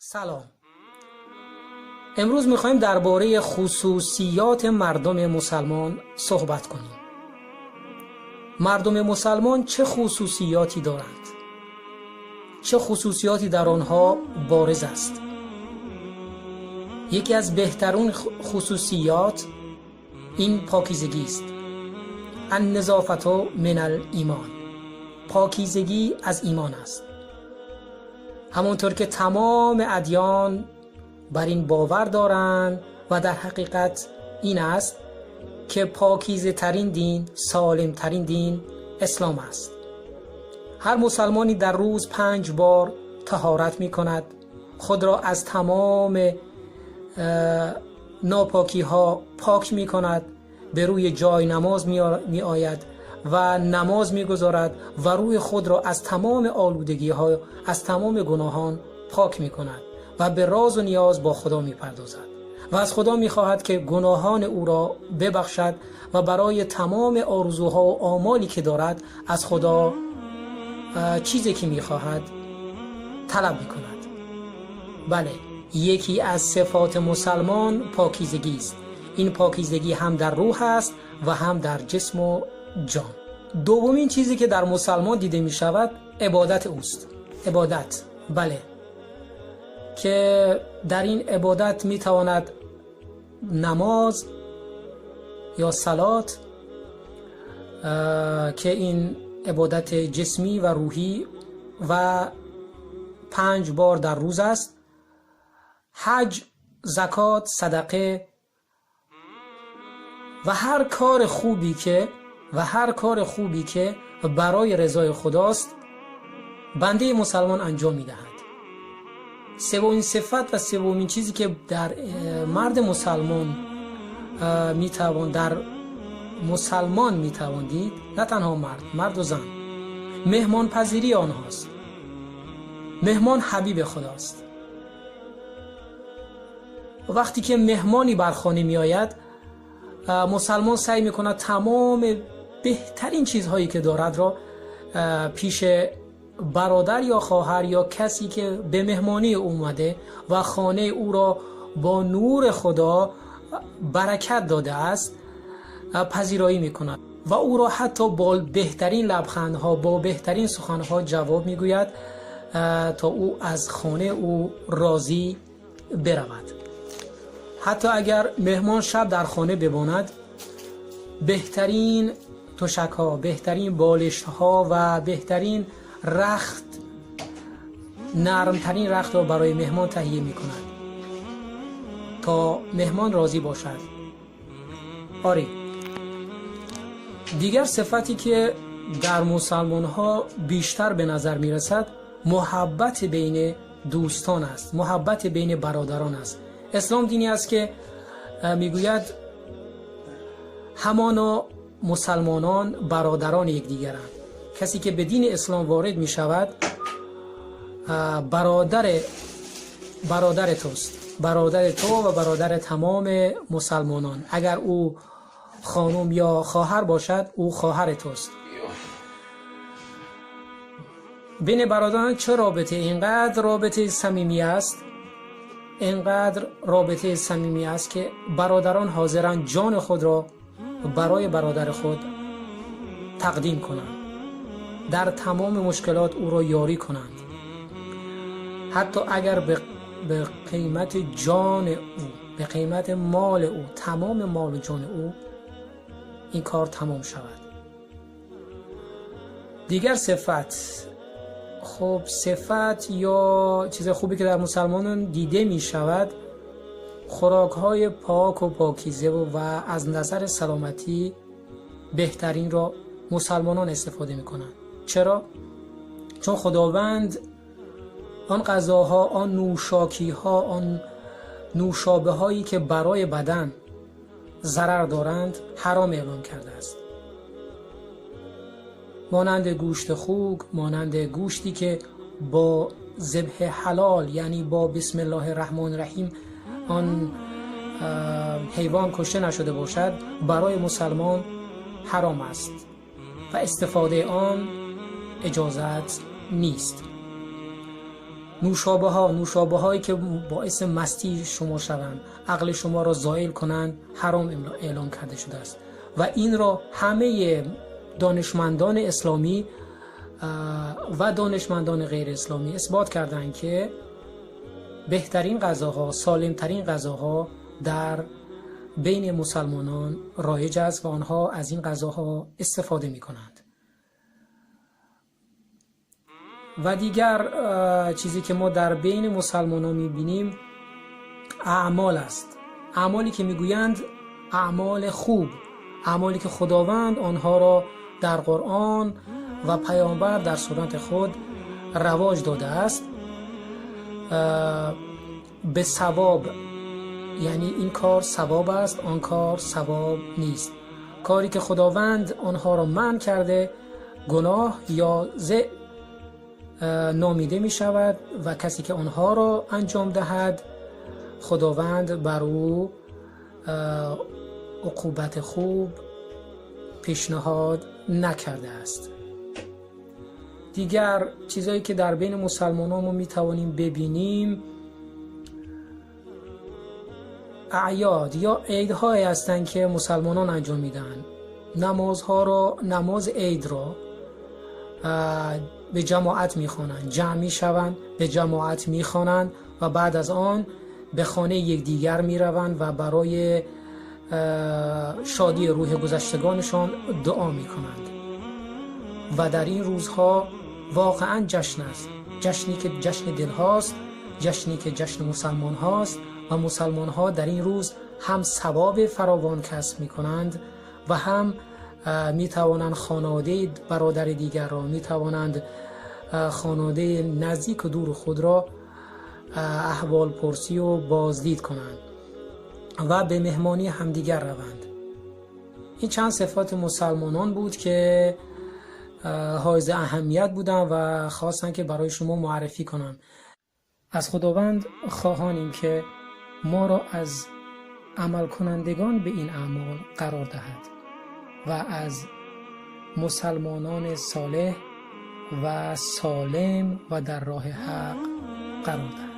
Салом. Имрӯз мехоҳем дар бораи хусусиёти мардуми мусалмон суҳбат кунем. Мардуми мусалмон чӣ хусусиёте доранд? Чӣ хусусиёте дар онҳо борз аст? Яке аз беҳтарин хусусиёт ин покизагӣ аст. Ан-назофату минал-имон. Покизагӣ аз имон аст. Ҳамонтавр ки тамоми адён бар ин бовар доранд ва дар ҳақиқат ин аст ки покизатарин дин, солимтарин дин ислом аст. Ҳар мусалмоне дар рӯз 5 бор таҳорат мекунад, худро аз тамоми нопокиҳо пок мекунад, ба рӯи ҷои намоз меояд ва намоз мегузорад ва рӯи худро аз тамоми олудагиҳо, аз тамоми гуноҳон пок мекунад ва ба розу ниёз бо Худо мепардозад ва аз Худо мехоҳад ки гуноҳони ӯро бибахшад ва барои тамоми орзуҳо ва омоле ки дорад аз Худо чизе ки мехоҳад талаб мекунад. Бале, яке аз сифоти мусалмон покизагӣ аст. Ин покизагӣ ҳам дар рӯҳ аст ва ҳам дар ҷисму ҷон. Дуввумин чизе ки дар мусалмон дида мешавад ибодати ӯст. Ибодат, бале, ки дар ин ибодат метавонад намоз ё салот, ки ин ибодати ҷисмӣ ва рӯҳӣ ва 5 бор дар рӯз аст, ҳаҷ, закот, садақа ва ҳар кори хубе ки ва ҳар кори хубе ки барои ризои Худост бандаи мусалмон анҷом медиҳад. Севумин сифат ва севумин чизе ки дар марди мусалмон метавон, дар мусалмон метавон дид, на танҳо мард, марду зан, меҳмонпазирии онҳост. Меҳмон ҳабиби Худост. Вақте ки меҳмоне бар хона меояд, мусалмон саъй мекунад тамоми беҳтарин чизҳое ки дорад ро пеши бародар ё хоҳар ё касе ки ба меҳмонӣ омада ва хонаи ӯро бо нури Худо баракат додааст пазироӣ мекунад ва ӯро ҳатто бо беҳтарин лабхандҳо, бо беҳтарин суханҳо ҷавоб мегӯяд то ӯ аз хонаи ӯ розӣ биравад. Ҳатто агар меҳмон шаб дар хона бимонад, беҳтарин тӯшакҳо, беҳтарин болиштҳо ва беҳтарин рахт, нармтарин рахтро барои меҳмон таҳия мекунад то меҳмон розӣ бошад. Оре, дигар сифате ки дар мусалмонҳо бештар ба назар мерасад муҳаббати байни дӯстон аст, муҳаббати байни бародарон аст. Ислом дине аст ки мегӯяд ҳамоно мусалмонон бародарони якдигаранд. Касе ки ба дини ислом ворид мешавад бародари туст, бародари ту ва бародари тамоми мусалмонон. Агар ӯ хонум ё хоҳар бошад, ӯ хоҳари туст. Байни бародарон чӣ робите? Инқадр робитаи самимӣ аст, инқадр робитаи самимӣ аст ки бародарон ҳозиранд ҷони худро барои бародари худ тақдим кунанд, дар тамоми мушкилот ӯро ёрӣ кунанд, ҳатто агар ба қимати ҷони ӯ, ба қимати моли ӯ, тамоми молу ҷони ӯ ин кор тамом шавад. Дигар сифат, хуб, сифат ё чизи хубе ки дар мусалмонон дида мешавад хӯрокҳои поку покиза ва аз назари саломатӣ беҳтаринро мусалмонон истифода мекунанд. Чаро? Чун Худованд он ғазоҳо, он нӯшокиҳо, он нӯшобаҳое ки барои бадан зарар доранд ҳаром эълон кардааст. Монанди гӯшти хук, монанди гӯште ки бо зибҳи ҳалол, яъне бо бисмиллоҳи раҳмони раҳим он ҳайвон кушта нашуда бошад, барои мусалмон ҳаром аст ва истифодаи он иҷозат нест. نوشابه هایی که باعث مستی شما شوند، عقل شما را زائل کنند، حرام اعلام کرده شده است و این را همه دانشمندان اسلامی و دانشمندان غیر اسلامی اثبات کردند که بهترین غذاها، سالمترین غذاها در بین مسلمانان رایج است و آنها از این غذاها استفاده می کنند. و دیگر چیزی که ما در بین مسلمانان می بینیم اعمال است. اعمالی که میگویند اعمال خوب، اعمالی که خداوند آنها را در قرآن و پیامبر در سنت خود رواج داده است، به ثواب، یعنی این کار ثواب است، آن کار ثواب نیست. کاری که خداوند آنها را منع کرده گناه یا نامیده می شود و کسی که آنها را انجام دهد خداوند بر او عقوبت خوب پیشنهاد نکرده است. دیگر چیزایی که در بین مسلمانان ما می توانیم ببینیم اعیاد یا عیدهایی هستند که مسلمانان انجام میدن. نمازها را، نماز عید را به جماعت میخوانند، جمع میشوند، به جماعت میخوانند و بعد از آن به خانه یکدیگر میروند و برای شادی روح گذشتگانشان دعا میکنند. و در این روزها واقعا جشن است، جشنی که جشن دلهاست، جشنی که جشن مسلمان هاست و مسلمان ها در این روز هم ثواب فراوان کسب میکنند و هم میتوانند خانواده برادر دیگر را، میتوانند خانواده نزدیک و دور خود را احوال پرسی و بازدید کنند و به مهمانی همدیگر روند. این چند صفات مسلمانان بود که حائز اهمیت بودن و خواستن که برای شما معرفی کنم. از خداوند خواهانیم که ما را از عمل کنندگان به این اعمال قرار دهد و از مسلمانان صالح و سالم و در راه حق قرار دهد.